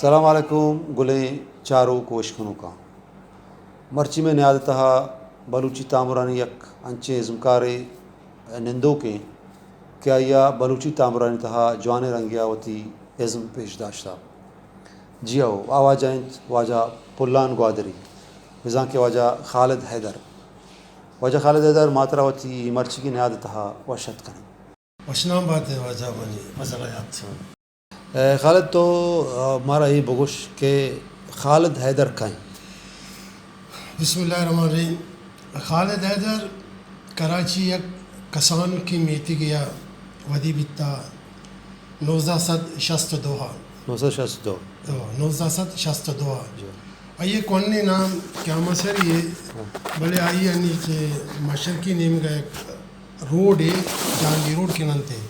سلام علیکم گلیں چاروک و اشکنوکاں۔ مرچی مئے نیاد ءِ تہا بلوچی تامرانی یک انچیں ازمکارے نندوکیں کہ آئی ءَ بلوچی تامرانی تہا جوانیں رنگے ءَ وتی ازم پیش داشتہ۔ جی ہو، آ واجہ انت واجہ پلان گوادری، بزاں کہ واجہ خالد حیدر۔ واجہ خالد حیدر، ما ترا وتی مرچیگیں نیاد ءِ تہا وش اتک کنیں۔ وشنام بات ئے واجہ منی فضل حیات۔ اے، خالد تو، آ، مارا اے بگوش کہ خالد حیدر کئے انت؟ بسم اللہ الرحمن الرحیم۔ خالد حیدر کراچی یک کسانکیں میتگے ءَ ودی بیتا نوزدہ سد شست و دو ءَ۔ نوزدہ سد شست و دو۔ او، نوزدہ سد شست و دو ءَ۔ جی۔ آئی ءِ کوہنیں نام قیامت سری یے، ہاں۔ بلے آئی ءِ ہنی کہ مشرقی نیمگ ءَ یک روڈے جہانگیر روڈ کہ ننت ئے،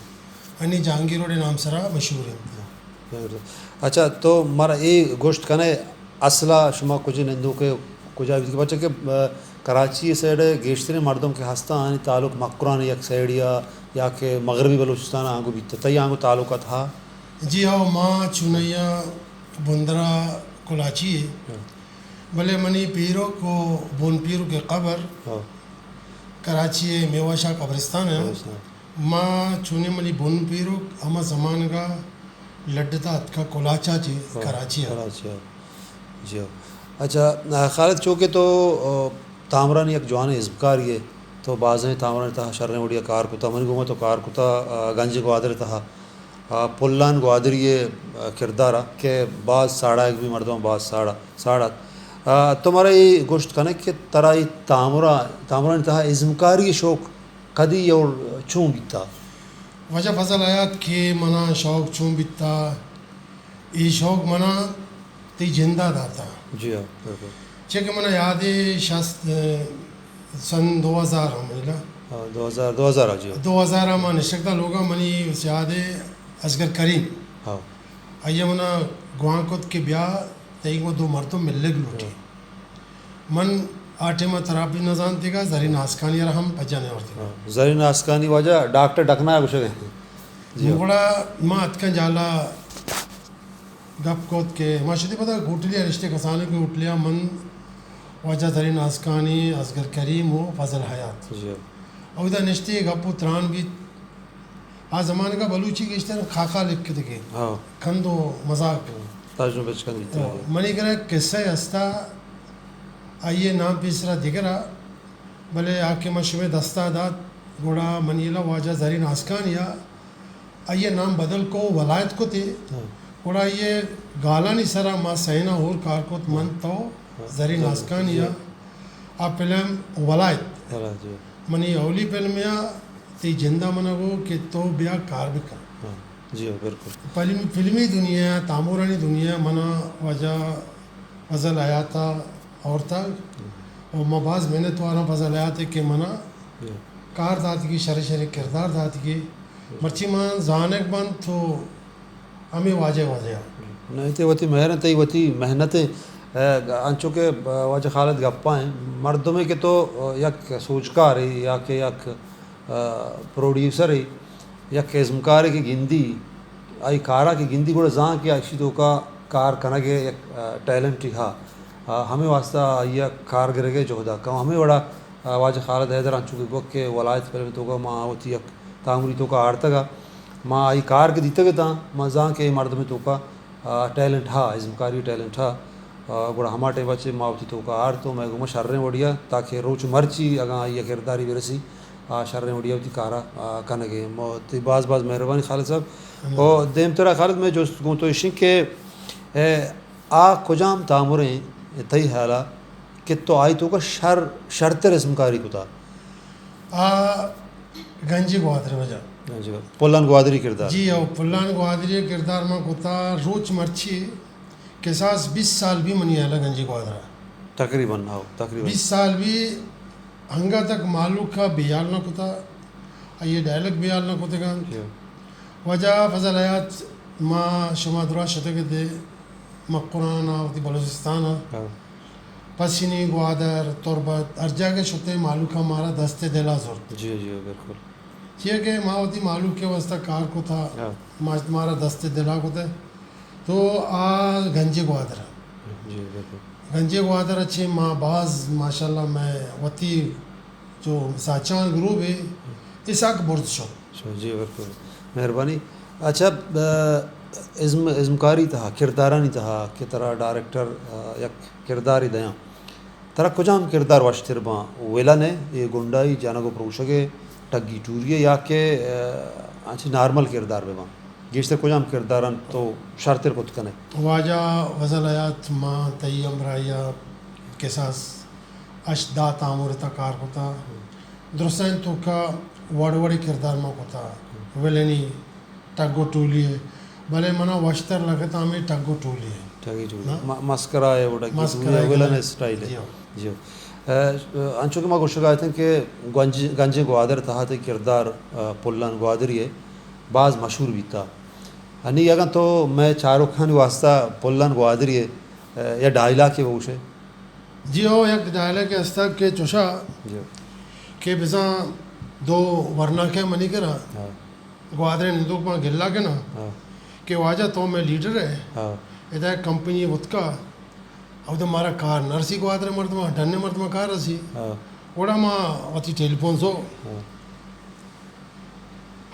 ہنی جہانگیر روڈ ءِ نام سرا مشہور انت۔ اچھا، تو مارا اے گوشت کنے اصلا شما کجے نندوک ئے، کجا بیت کہ؟ پرچا کہ، آ، کراچی ءِ سائیڈ ءَ گیشتریں مردم کہ ہستاں، آنی تعلق مکران یک سائیڈے ءَ یا کہ مغربی بلوچستان ءَ آنگو بیت، تئی آنگو تعلقات ہا؟ جی ہو، ما چونیا بندرا کلاچی ئے، ہاں۔ بلے منی پیرک و بن پیرک ءِ قبر، ہاں۔ کراچی ءِ میوہ شاہ قبرستان ءَ۔ قبرستان۔ ما چونیں منی بن پیرک ہما زمانگا لڈتا اتکا کلاچا چہ، ہاں، کراچی ءَ۔ کراچی ءَ۔ جی ہو۔ اچھا، آ، خالد، چونکہ تو، آ، تامرانی یک جوانیں ازمکارے ئے، تو بازیں تامرانی تہا شریں وڑیا کار کتا، منی گوما تو کار کتا، آ، گنج گوادر ءِ تہا، آ، پلان گوادری ءِ، آ، کردار ءَ کہ باز ساڑایگ بی، مردم باز ساڑا، ساڑات۔ آ، تو مارا اے گوشت کنے کہ ترا اے تامرا-، تامرانی تہا ازمکاری ءِ شوق کدی اور چون بیتا؟ واجہ فضل حیات، کہ منا شوق چون بیتا، اے شوق منا تئی جندا داتا۔ جی ہاں، بالکل۔ چہ کہ منا یاد اے شست، سن دو ہزار ہم ایلا۔ ہاں، دو ہزار، دو ہزار آ، جی ہاں۔ دو ہزار آ ما نشتگ تا لوگا، منی یاد اے اصغر کریم۔ ہاں۔ آئی ءَ منا گوانک کت کہ بیا تئی گوں دو مردم ملگ لوٹی۔ ہاں۔ من آ ٹائم ءَ ترا بھی نہ زانتگا، زرین آسکانی ءَ را ہم پجا نہ آورتگا۔ ہاں، زرین آسکانی واجہ ڈاکٹر ڈکنا ءَ گوشگ ءَ۔ جی۔ گڑا ما اتکاں جالا گپ کت کہ ما شدی پدا ہوٹلے ءَ نشتے، کسانیں کہ ہوٹلے ءَ من، واجہ زرین آسکانی، اصغر کریم و فضل حیات۔ جی۔ اودا نشتے گپ و تران بیت۔ آ زمانگ ءَ بلوچی گیشتر خاکا لکھتگے۔ ہاں۔ کند و مزاک۔ تاجن بچکند بیتگ۔ ہاں۔ منی کرا قصہ ہستا، آئی ءِ نام پیسرا دگرا، بلے آ کہ من شمے دستا دات، گڑا منی الا واجہ زرین آسکانی ءَ آئی ءِ نام بدل کو، ولایت کتے۔ ہاں۔ گڑا آئی ءِ گالانی سرا ما سینا ہور کار کت، من تو ہاں۔ زرین آسکانی ءَ۔ آ فلم ولایت۔ ولایت، جی۔ منی اولی فلم یا تئی جندا منا گو کہ تو بیا کار بکن۔ ہاں، جی ہاں، بالکل۔ فلم، فلمی دنیا، تامورانی دنیا منا واجہ فضل حیات ءَ آورتگ۔ ہم۔ و ما باز منت واراں فضل حیات ءِ کہ منا، جی۔ کار داتگی، شرے شرے کردار داتگی۔ ہم۔ مرچی من زانگ بنت تو ہمے واجہ واجہ۔ نہ، تئی وتی مہر انت، تئی وتی محنت انت۔ اے، انچو کہ، واجہ خالد گپا انت، مردمے کہ تو یک سوجکارے یا کہ یک، آ، پروڈیوسرے، یک ازمکارے کہ گندی، آئی کارا کہ گندی گڑا زان کہ اشی توکا کار کنگ ءِ یک، آ، ٹیلنٹے ہا۔ آ، ہمے واسطہ آئی ءَ کار گرگ ءِ جہدا کن۔ ہمے وڑا، آ، واجہ خالد حیدر انچو کہ گوک کہ ولایت فلم توکا ما وتی یک تامری توکا آرتگ ءَ، ما آئی کار کہ دیتگ اتاں، ما زان کہ اے مردم توکا، آ، ٹیلنٹ ہا، ازمکاری ٹیلنٹ ہا، آ، گڑا ہما ٹائم ءَ چہ ما وتی توکا آرت و مئے گوما شریں وڑیا تاکہ روچ مرچی اگاں آئی ءَ کرداری برسی، آ، شریں وڑیا وتی کارا، آ، کنگے۔ ما تئی باز باز مہربانی خالد صاحب۔ ہم۔ و دیمترا خالد مئے جست گوں تو اشیں کہ، اے، آ کجام تامریں تئی حیالا کہ تو آئی توکا شر، شرتر ازمکاری کتا؟ آ گنجی گوادر وجہ۔ گنجی گوادر۔ پلان گوادری کردار۔ جی، او پلان گوادری کردار ما کتا روچ مرچی کساس بیست سال بھی منی حیالا گنجی گوادرا۔ تقریباً، ہاؤ، تقریباً۔ بیست سال بھی ہنگا تک مالوکا بیال نہ کتا، آئی ڈائلگ بیال نہ کتگان۔ جی۔ وجہ فضل حیات ما شما درا شتگ دے مکران ءَ وتی بلوچستان ءَ۔ ہاں۔ پسنی، گوادر، تربت، ہر جاگہ شتے مالوکا مارا دست دلا زرت۔ جی، جی، بالکل۔ چیا کہ ما وتی مالوک ءِ واسطہ کار کتا، ہاں۔ ما، مارا دست دلا کتے۔ تو آ گنجے گوادر۔ جی، بالکل۔ گنجے گوادر ءَ چہ ما باز ماشاءاللہ مئے وتی جو ساچان گروپ ہے، اے سک برز شو۔ شو، جی، بالکل۔ مہربانی۔ اچھا، آ، ازم، ازمکاری تہا، کردارانی تہا کہ ترا ڈائریکٹر، آ، یک کردارے دیاں، ترا کجام کردار وشتر باں؟ ولن ءِ، اے گنڈائی، جنگ و پروشگ ءِ، ٹگی ٹوری ءِ، یا کہ، آ، انچیں نارمل کردار بہ باں؟ گیشتر کجام کردار انت تو شرتر کت کن ئے؟ واجہ فضل حیات، ما تئی ہمراہی ءَ کساس ہشت دہ تامر ءِ تہا کار کتا۔ درستانی توکا وڑ وڑیں کردار ما کتا۔ ولنی، ٹگ و ٹولی ءِ، بلے منا وشتر لگتا ہمے ٹگ و ٹولی ءِ۔ ٹگی ٹولی۔ نا؟ م-، مسکرا ءِ، وڑا کی مسکرا ٹولی ءِ، ولن ءِ۔ اسٹائل ءِ۔ جی ہو۔ جی ہو۔ آ، انچو کہ ما گوشگا اتیں کہ گنج-، گنجیں گوادر تہا تئی کردار، آ، پلان گوادری ءِ باز مشہور بیتا۔ انی اگاں تو مئے چاروکانی واسطہ پلان گوادری ءِ، آ، یا ڈائیلاگے بگوش ئے۔ جی ہو، یک ڈائیلاگے ہستا کہ چوشا جی۔ کہ بزاں دو ورناکے منی کرا۔ ہاں۔ گوادر ءِ نندوک ما گلہ کناں ہاں۔ کہ واجہ تو مئے لیڈر ئے، ہاں۔ ادا یک کمپنی بوتکا، اودا مارا کار نرسی، گوادر ءِ مردماں، ڈن ءِ مردماں کار رسی۔ ہاں۔ گڑا ما وتی ٹیلیفون زو۔ ہاں۔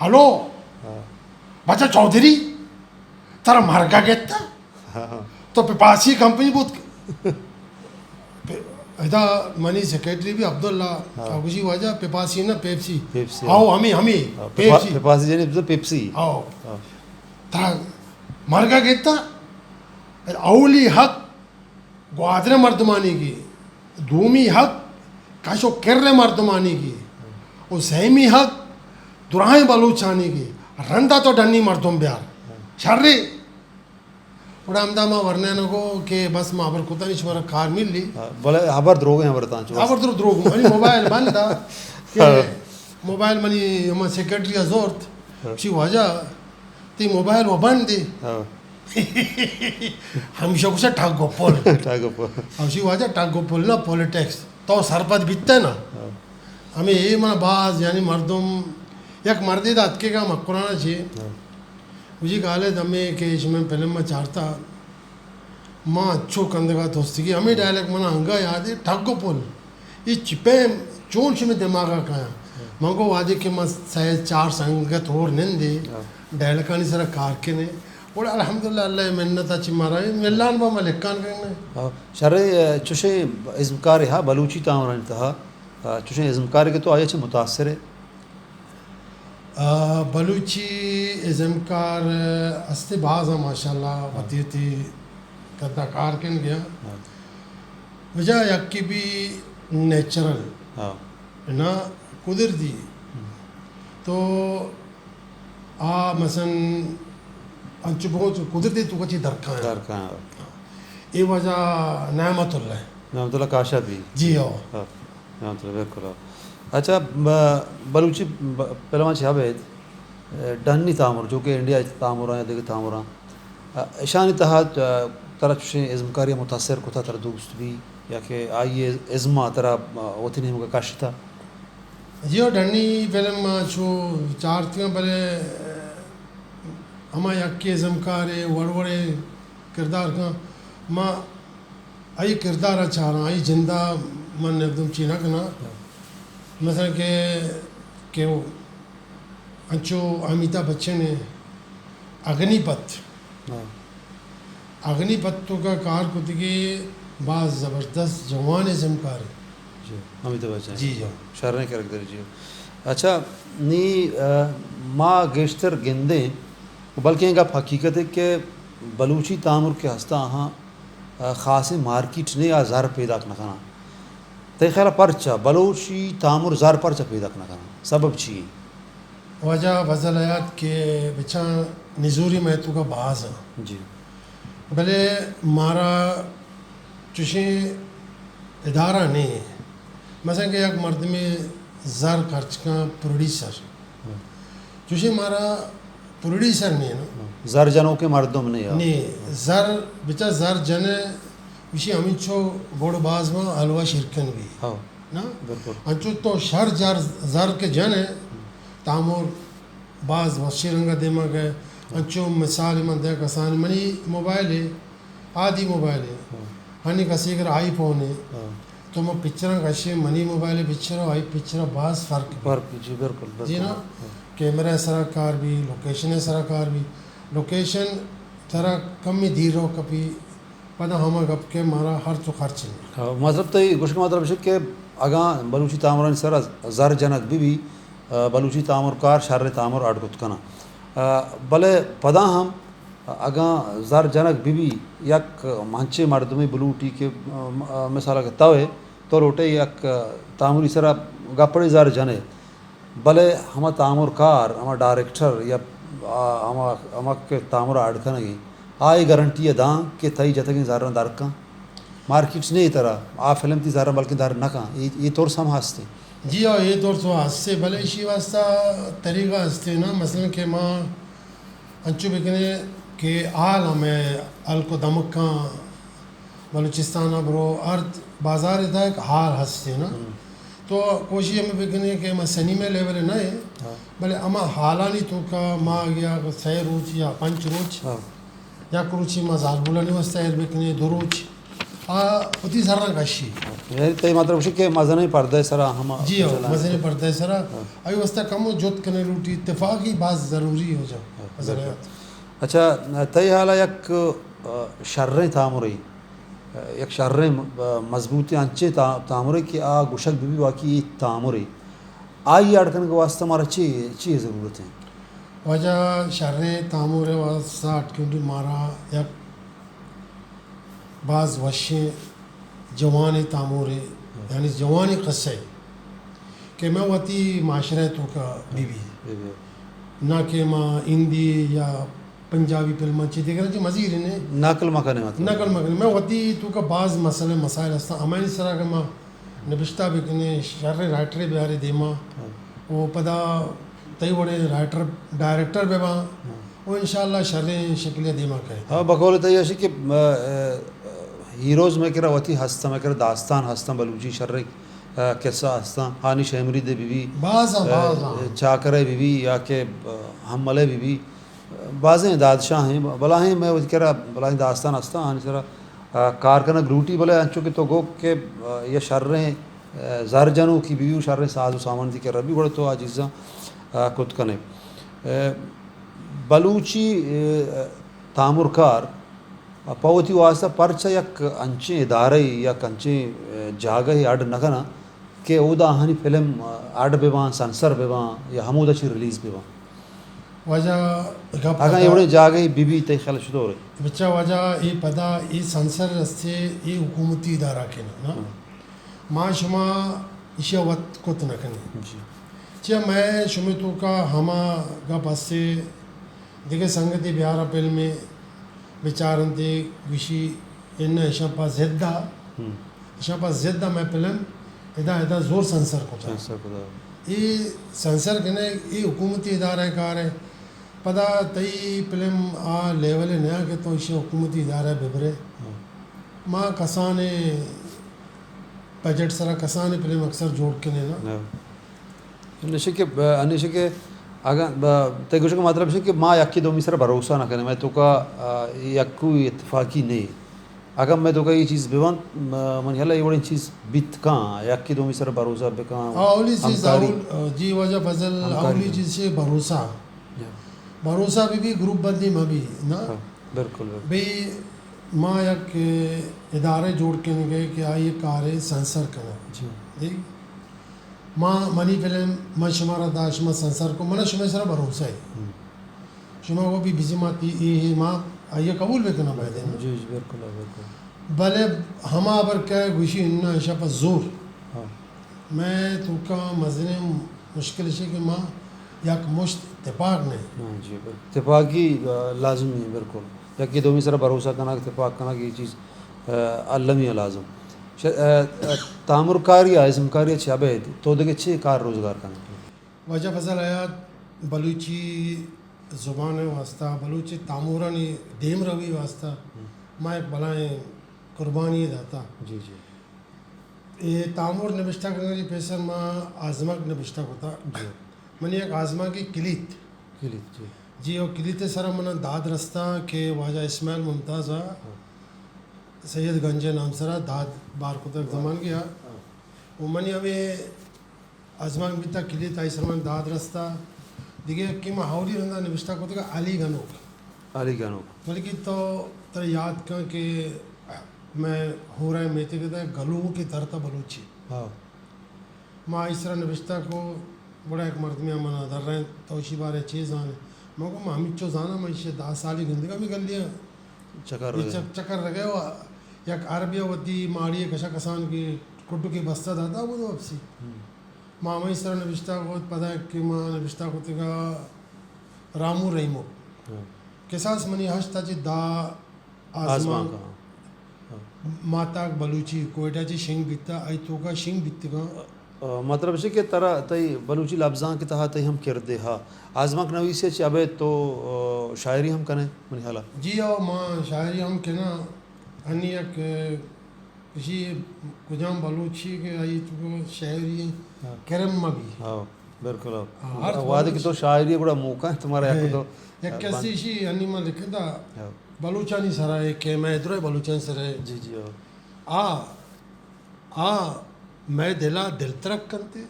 ہلو، ہاں۔ بچا چوہدری، ترا مرگا گتا؟ ہاں۔ تو پپاسی کمپنی بوت۔ پ-، ادا منی سیکرٹری بھی عبداللہ، ہاں۔ آ گوشی واجہ پپاسی نہ، پیپسی۔ پیپسی، ہاؤ، ہاں۔ ہمے، ہمے، ہاں، پپا-، پیپسی۔ پپاسی جنی تو پیپسی۔ ہاؤ۔ ہاں۔ ترا مرگا گتا؟ اولی حق گوادر ءِ مردمانی گی، دومی حق کش و کر ءِ مردمانی گی، و سیمی حق دراہیں بلوچانی گی۔ رندا تو ڈنی مردم بیار۔ شرے۔ گڑا ہمدا ما ورنائینگ ءَ کہ بس ما ہبر کتانی، شمارا کار ملی۔ ہاں، بلے ہبر دروگیں ہبر تاں چو۔ ہبر درو-، دروگ۔ منی موبائل بند ءَ کہ ہاں۔ موبائل منی ہما سیکرٹری ءَ زورت۔ ہاں۔ شی واجہ، تئی موبائل و بند دی۔ ہاں۔ ہمیشہ گوشا ٹگ و پل۔ ٹگ و پل۔ ہمیشی واجہ ٹگ و پل نہ، پولیٹکس۔ تو سرپد بیتے نا۔ ہاں۔ ہمیں اے منا باز، یعنی مردم، یک مردے دا اتکے گا مکرانا چے۔ ہاں۔ مجھے گالے دمے کہ شمیں فلم ما چارتا۔ ما انچو کندگا دوستگی، ہمے ڈائلاگ منا انگا یاد ہے، ٹگ و پل۔ اے چی پیم چون شمے دماغا کایا؟ من گو وادے کہ ما سہ چار سنگت ہور نندے، ہاں۔ ڈائلاگانی سرا کار کنے۔ اور الحمدللہ اللہ منت اچ مارا اے ملان با ما لکھان کرنے۔ ہاں۔ شرے، چوشیں ازمکارے ہا بلوچی تامرانی تہا، چوشیں ازمکارے کہ تو آئی چہ متاثر ہے؟ آ، بلوچی ازمکار ہستے باز ہاں ماشاءاللہ، ہاں۔ وتی وتی کدا کار کن گیا۔ ہاں۔ وجہ یکی بھی نیچرل، ہاں۔ نا قدرتی۔ ہم۔ تو آ مثلاً انچو بگو تو قدرتی تو کچی درکاں۔ درکاں۔ اے وجہ نعمت اللہ۔ نعمت اللہ کاشا بھی۔ جی ہو۔ ہاں۔ نعمت اللہ، بالکل ہو۔ اچھا، ب-، بلوچی ب-، فلماں چہ ابید، اے، ڈنی تامر، جو کہ انڈیا تامر ہیں یا دیگر تامر ہیں، ا، اشانی تہا، ا، ترا چوشیں ازمکاری متاثر کتا، ترا دوست بھی، یا کہ آئی ازم ترا، ا، وتی نیمگا کشتا؟ جی ہو، ڈنی فلم ما چو چارتگاں، بلے ہما یکے ازمکارے وڑ وڑے کردار کن، ما آئی کردار ء چاراں، آئی جند ء من نگدم چی نہ کناں۔ مثلاً کہ، کہ انچو امیتابھ بچن ء اگنی پتھ۔ ہاں۔ اگنی پتھ توکا کار کتگی، باز زبردست جوان ازمکارے۔ جی، امیتابھ بچن۔ جی، جی۔ شریں کریکٹر، جی۔ اچھا، نی، ا، ما گیشتر گندیں، بلکیں گپ حقیقت ہے کہ بلوچی تامر کہ ہستا آہاں، ا، خاصیں مارکیٹ نے آ زر پیداک نہ کناں۔ تئی خیال ء پرچا بلوچی تامر زر پرچا پیداک نہ کناں؟ سبب چی انت؟ واجہ فضل حیات کہ بچاں نزوری مئے توکا باز انت۔ جی۔ بلے مارا چوشیں ادارہ نے۔ مثلاً کہ یک مردمے زر خرچ کن پروڈیوسر۔ ہم۔ چوشیں مارا پروڈیوسر نے نا۔ ہم۔ زر جنوکیں مردم نے یار۔ نے، زر، بچا زر جنے، وشی ہمینچو گڑ باز ما حلوہ شرکن بھی۔ ہاں۔ نا؟ بالکل۔ انچو تو شر زر، زر کے جنے، تامر باز وشی رنگا دیما گئے۔ انچو مثال من دیا کسانی، منی موبائل ہے، عادی موبائل ہے، ہاں۔ ہنی کسی اگر آئی فون ہے، ہاں۔ تو من پکچراں کشے، منی موبائل پکچر و آئی پکچر باز فرق بھی۔ فرق، جی، بالکل، بالکل۔ جی نا؟ ہاں۔ کیمرہ سرا کار بھی، لوکیشن سرا کار بھی۔ لوکیشن ترا کمی دیر رو کپی، پدا ہما گپ کہ مارا ہرچ و خرچ نہیں۔ ہاں، مطلب تئی گوشگ مطلب شک کہ اگاں بلوچی تامرانی سرا زر جنگ بہ بی، آ، بلوچی تامرکار شریں تامر اڈ کت کناں۔ آ، بلے پدا ہم اگاں زر جنگ بہ بی، یک منچیں مردمے بلوٹی کہ، آ، مثال کہ تو ئے، تو لوٹے یک تامری سرا گپڑے زر جنے، بلے ہما تامرکار، ہما ڈائریکٹر یا، آ، ہما، ہما کہ تامر اڈ کنگی، آ اے گارنٹی داں کہ تئی جتگیں زراں در کن۔ مارکیٹ نے ترا، آ فلم تی زراں بلکہ در نہ کن۔ اے، اے ترس ہم ہستے۔ جی ہاں، اے ترس ہستے، بلے ایشی واسطہ طریقہ ہستے نا، مثلاً کہ ما انچو بکنے کہ حال ہمیں ہلک و دمکاں بلوچستان ء برو ہر بازار ء تک حال ہستے نا۔ ہم۔ تو کوشش ہمیں بکنے کہ ما سنیما لیول ء نہ ایں، ہاں۔ بلے ہما حالانی توکا ما یا سہ روچ یا پنچ روچ، ہاں۔ یک روچی ما زالبولانی واسطہ ایر بکنے، دو روچ آ وتی زراں کشی۔ یعنی تئی مطلب گوشی کہ مزنیں پردہ سرا ہما جی ہاں، چلان۔ مزنیں پردہ سرا۔ ہاں۔ آئی واسطہ کمو جہد کنے لوٹی، اتفاقی باز ضروری ہو جا۔ ہاں، نظر بالکل۔ آیات۔ اچھا، تئی حالا یک، آ، شریں تامرے، آ، یک شریں، آ، مضبوطیں انچیں تا-، تامرے کہ آ گوشگ بہ بی واقعی اے تامرے۔ آئی اڈ کنگ واسطہ مارا چی، چی ضرورت ہے؟ واجہ، شریں تامرے واسطہ اڈ کنگ مارا یک باز وشیں جوانیں تامورے، ہم۔ یعنی جوانیں قصہ ہے کہ میں وتی معاشرہ توکا بی بی۔ بی بی۔ نہ کہ ما ہندی یا پنجابی فلماں چی دیگر چی مزیر نے۔ نقل مکنے مطلب۔ نقل مکنے۔ میں وتی توکا باز مسئلے مسائل ہستاں، ہمانی سرا کہ ما نبشتہ بکنے، شریں رائٹرے بیارے دیما۔ ہاں۔ و پدا تئی وڑیں رائٹر، ڈائریکٹر بہ باں۔ ہاں۔ و انشاءاللہ شریں شکلے دیما کئے۔ ہاں، بقول تئی اشی کہ، آ، آ، ہیروز میں کرا وتی ہستاں، میں کرا داستان ہستاں، بلوچی شریں، آ، قصہ ہستاں، ہانی شہمری دے بی بی، باز ہاں، آ، باز ہاں۔ چاکرے بی بی یا کہ، آ، ہملے بی بی۔ بازیں دادشاہ ہیں، بلاہیں میں وتی کرا بلاہیں داستان ہستاں، آنی سرا، آ، کار کنگ لوٹی، بلے انچو کہ تو گو کہ، آ، یہ شریں، آ، زر جنوکی بی و شریں ساز و سامان دی کرا بی، گڑا تو آ چیزاں، آ، کت کنے۔ آ، بلوچی، آ، تامرکار، آ، پہ وتی واسطہ پرچہ یک انچیں ادارے، یک انچیں، آ، جاگہے اڈ نہ کناں کہ اودا آہانی فلم، آ، اڈ بہ باں، سنسر بہ باں یا ہمودا چی ریلیز بہ باں۔ واجہ گپ اگاں اے وڑیں جاگہے بی بی تئی خیال چطور ہے؟ بچا واجہ اے پدا اے سنسر رستے اے حکومتی ادارہ کے نا، نا؟ ہاں۔ ما شما اشیا وت کت نہ کنی۔ جی۔ چیا میں شمے توکا ہما گپ ہستے دگہ سنگتے بیارا فلمے بچارنتے گوشی اناں اشاں پہ ضد ء، ہم۔ اشاں پہ ضد ء مئے فلم ادا، ادا زور سنسر کتا۔ سنسر کتا۔ اے سنسر کنے، اے حکومتی ادارہ کار ہے۔ پدا تئی فلم آ لیول نیا کہ تو اشی حکومتی ادارہ ببرے۔ ہم۔ ما کسانے بجٹ سرا کسانے فلم اکثر جوڑ کنے نا۔ ہم۔ نشے کہ، نشے کہ اگاں ب-، تئی گوشگ مطلب ہے کہ ما یکی دومی سر بھروسہ نہ کنیں، مئے توکا، آ، یکو اتفاقی نہیں۔ اگاں مئے توکا یہ چیز ببنت، م-، من یلا یہ وڑیں چیز بیت کاں، یکی دومی سر بھروسہ بکاں، آ، اولی چیز ہمکاری۔ اول، آ، جی واجہ فضل، ہمکاری اولی کریں۔ چیز ہے بھروسہ۔ جی۔ بھروسہ بھی، بھی گروپ بندی میں بھی، نا؟ ہاں، بالکل، بالکل۔ بھئی، ما یک ادارے جوڑ کنے گئے کہ آئی کارے سنسر کنا۔ جی۔ جی۔ ما منی فلم، من شمارا دا، شما سنسر کو، منا شمے سرا بھروسہ ہے۔ ہم۔ شما وہ بھی بزی ما تی اے ہے، ما آئیے قبول بکناں باید ہے نا؟ جی، جی، بالکل، بالکل۔ بلے ہما بر کہ گوشی اناں اشا پہ زور۔ ہاں۔ میں توکا مزنیں مشکل ہے کہ ما یک مشت تپاک نہیں۔ ہاں جی، بالکل۔ تپاکی، آ، لازمی ہے، بالکل۔ یکے دومی سرا بھروسہ کنگ، تپاک کنگ، یہ چیز، آ، المی ہے لازم۔ ش-، آ، آ، تامرکاری ء ازمکاری ء چہ ابید تو دگہ چے کار روزگار کنگ؟ واجہ فضل حیات، بلوچی زبان ء واسطہ، بلوچی تامورانی دیم روی واسطہ ہم۔ ما ایک بلائیں قربانی داتا۔ جی، جی۔ اے تامور نبشتہ کنگی پیسر ما آزمک نبشتہ کتا۔ جی۔ منی یک آزماکی کلیت۔ کلیت، جی۔ جی، او کلیت ءِ سرا منا داد رستا کہ واجہ اسماعیل ممتاز ءَ سید گنج ءِ نام سرا داد بار کتگ زمانگے ءَ۔ و منی ہمے آزمانک بیتا، کلیت آئی سرا من داد رستا۔ دگہ یکے ما ہوری رندا نبشتہ کتگ علی گنوک۔ علی گنوک۔ بلکہ تو ترا یاد کن کہ میں ہورا میتگ ءِ تہ گلوک ءِ درد بلوچی۔ ہاں۔ ما آئی سرا نبشتہ کو، گڑا یک مردمے ءَ منا درائینت، تو اشی بارے چے زانے؟ من گو، من ہمینچو زاناں، من ایشی ءَ دہ سالی گندگا ہمے گلی ءَ چکر رگے۔ چک-، چکر رگے و یک عربی ءَ وتی ماڑی ءِ کشا کسان کہ کڈکے بستہ داتا بود واپسی۔ ہم۔ ما ہمائی سرا نبشتہ کت، پدا کہ ما نبشتہ کتگا رامو رحیمو۔ ہاں۔ کساس منی ہشت ءَ چہ دہ آزمانک۔ آزمانک، ہاں۔ ہاں۔ ماہتاک بلوچی کوئٹہ چہ شنگ بیتا، آئی توکا شنگ بیتگاں۔ آ، مطلب اش کہ ترا تئی بلوچی لبزانک ءِ تہا تئی ہم کردے ہا۔ آزمانک نویسی ءَ چہ ابید تو، آ، شاعری ہم کنے منی ہیالا؟ جی ہاں، ما شاعری ہم کناں۔ انی یک، آ، اشی کجام بلوچی کہ آئی توکا شاعری ہاں۔ کرم مہ بی۔ ہاں، بالکل، ہاں۔ ہاں، ہر وہدے کہ بلوچ تو شاعری گڑا موقع ہے تمہارا یک ہے، تو یک کسی بند-، اشی انی ما لکھتا ہاں۔ بلوچانی سرا ہے کہ میں درے بلوچانی سرا ہے۔ جی، جی، ہاں۔ آ، آ، مئے دلا دلترک کنتے۔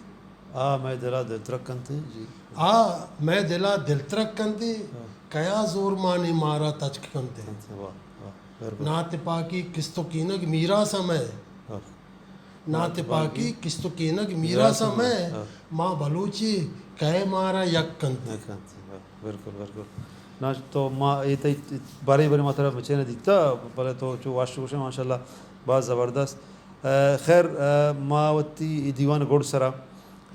آ، مئے دلا دلترک کنتے، جی۔ آ، مئے دلا دلترک کنتے، ہاں۔ کیا زور مانے مارا تچک کنتے۔ کنتے، واہ، واہ، بالکل۔ ناتپاکی کست و کینگ میراث مئے۔ ہاں۔ ناتپاکی کست و کینگ میراث مئے، ہاں۔ ما بلوچی کئے مارا یک کنت۔ یک کنت، ہاں، بالکل، بالکل۔ نا تو ما اے تئی بارے بارے ما ترا مچے نہ دیتا، بلے تو چو واش گوشے ماشاءاللہ باز زبردست۔ آ، خیر، آ، ما وتی اے دیوان گڈ سرا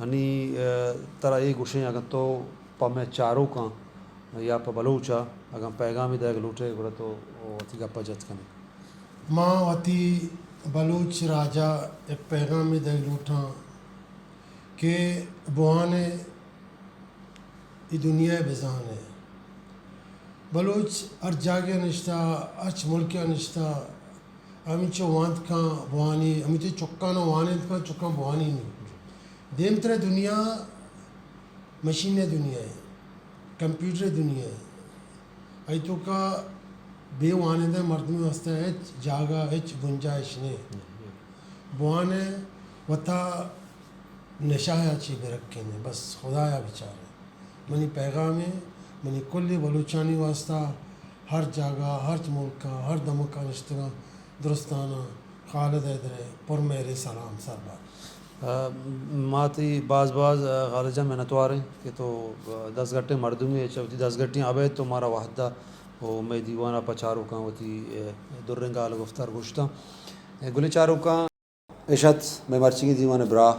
ہنی، آ، ترا اے گوشیں اگاں تو پہ مئے چاروکاں یا پہ بلوچ ءَ اگاں پیغامے دئیگ لوٹئے گڑا تو وتی گپ ءَ جت کن ئے۔ ما وتی بلوچ راج ءَ یک پیغامے دئیگ لوٹاں کہ بوان ئے اے دنیا ءَ بزان ئے۔ بلوچ ہر جاگہ ءَ نشتہ، ہرچ ملک ءَ نشتہ، ہمینچو وانت کن بوانی، ہمینچو چکاں وانینت کن چکاں بوانی نی۔ دیمتر ءِ دنیا مشین ءِ دنیا ءِ، کمپیوٹر ءِ دنیا ءِ۔ آئی توکا بے وانندہ مردمے واسطہ ہچ جاگہ، ہچ گنجائش نیں۔ بوان ئے وتا نشہ ءَ چی برکین ئے، بس خدایا بچار ئے۔ منی پیغام ئے، منی کل بلوچانی واسطہ ہر جاگہ، ہرچ ملک ءَ، ہر دمک ءَ نشتگاں درستاناں خالد حیدر ءِ پر مہریں سلام سربار۔ آ، ما تئی باز باز، آ، خالد جان منتوار ایں کہ تو، آ، دزگٹیں مردمے ئے، چہ وتی دزگٹیں ابید تو مارا وہد دات و مئے دیوان ءَ پہ چاروکاں وتی، آ، دریں گال گفتار گوشتاں۔ آ، گلیں چاروکاں، اش ات مئے مرچیگیں دیوان ءِ براہ،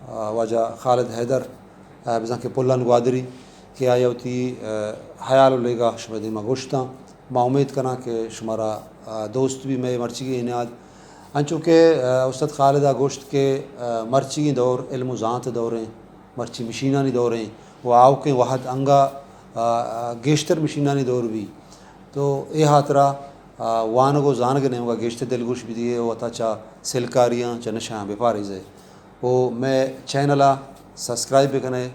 آ، واجہ خالد حیدر، آ، بزاں کہ پلان گوادری کہ آئی ءَ وتی، آ، ہیال و لیگا شمئے دیما گوشتاں۔ ما امیت کناں کہ شمارا، آ، دوست بی مئے مرچیگیں اے نیاد۔ انچو کہ، آ، استاد خالد ءَ گوشت کہ، آ، مرچیگیں دور علم و زانت ءِ دور ایں، مرچی مشینانی دور ایں و آؤکیں وہد انگا، آ، آ، گیشتر مشینانی دور بی۔ تو اے ہاترا، آ، وانگ و زانگ ءِ نیمگا گیشتر دلگوش بدیئے و وتا چہ سلکاریاں، چہ نشہاں بپاریزئے۔ و مئے چینل ءَ سبسکرائب بکنئے،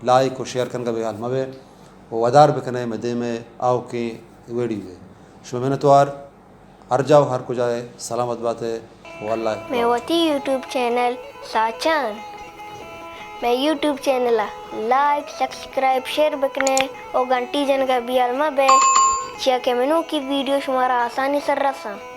لائک و شیئر کنگا بے حال مبئے و ودار بکنئے مئے دیمئے آؤکیں ویڈیو ءَ۔ شمئے منتوار، ہر جا و ہر کجا ئے سلامت بات ئے و اللہ مئے وتی یوٹیوب چینل ساچان، مئے یوٹیوب چینل ءَ لائک، سبسکرائب، شیئر بکنئے و گھنٹی جنگا بے حال مبئے، چیا کہ مئے نوکیں ویڈیو شمارا آسانی سر رساں۔